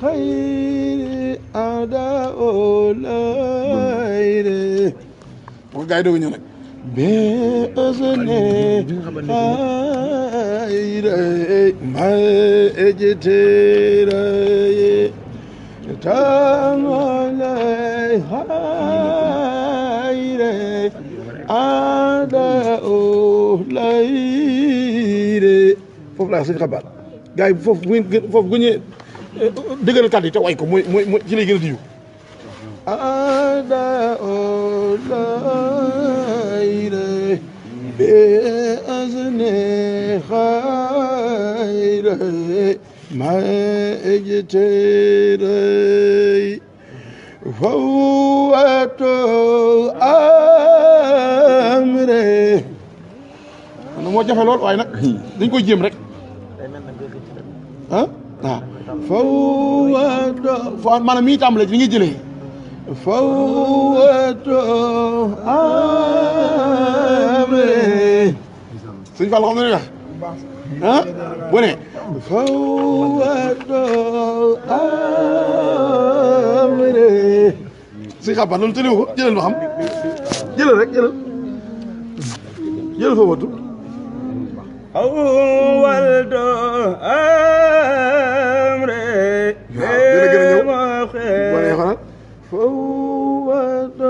خير أداء ليل وقاعد يقول لك بأذن خير ما اجتري تعالى خير أداء ليل foofu laa suñu xabaar gars yi foofu bu ñu dëgëral kàddu yi te way ko mooy ci lay gën a diyu ada olayre be azne khayre ma ejtere fawato amre moo jafe lool waaye nag dañ koy jéem rek ah waaw fawwato maanaam mi tàmbalee ci li ngay jëlee fawwato amre sëñ Fall xam na ne wax ah bu ne fawwato amre sëñ xabaar loolu tëliwu ko jëlal ma xam jëlal rek jëlal fawwato أول أمري فوض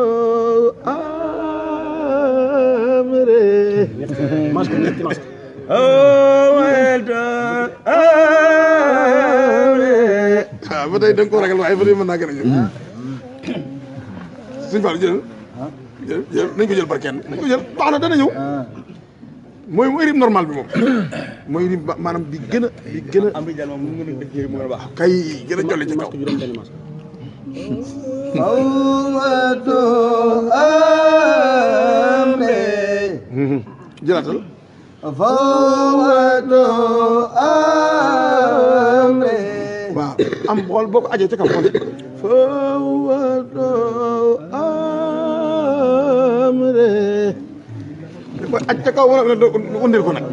أمري أول أمري بدأ يدنكو رجل واحد بدأ من ناقر نجيب سنفعل جل نيجي جل بركان نيجي جل طعنا ده نيجو mooy rythme normal bi moom mooy rythme maanaam bi gën a am bi jàll moom mu ngi def mu gën a baax kay gën a jolli ci kaw fawwato amre jëlaatal fawwato amre waaw am xool boo ko ajee ci kaw xool fawwato amre ko aj ca kaw wala do undil ko nag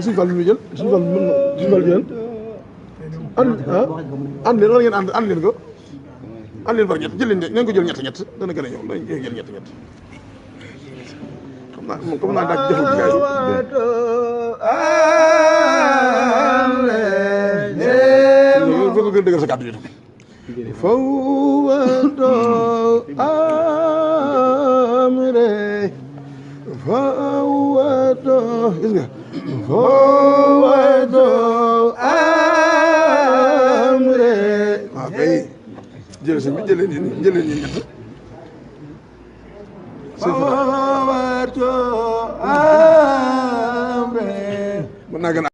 suñu Fall mi jël suñu Fall mën na suñu Fall jël ànd leen wala ngeen ànd leen ko ànd leen par ñett jël leen ngeen ko jël ñett dana gën a ñëw dañ koy jël ñett xam naa moom comme naa daaj jëful bi gaay yi ko gën dëggal sa kàddu yi فوض أمري فوض أمري اوكي جلس فوض أمري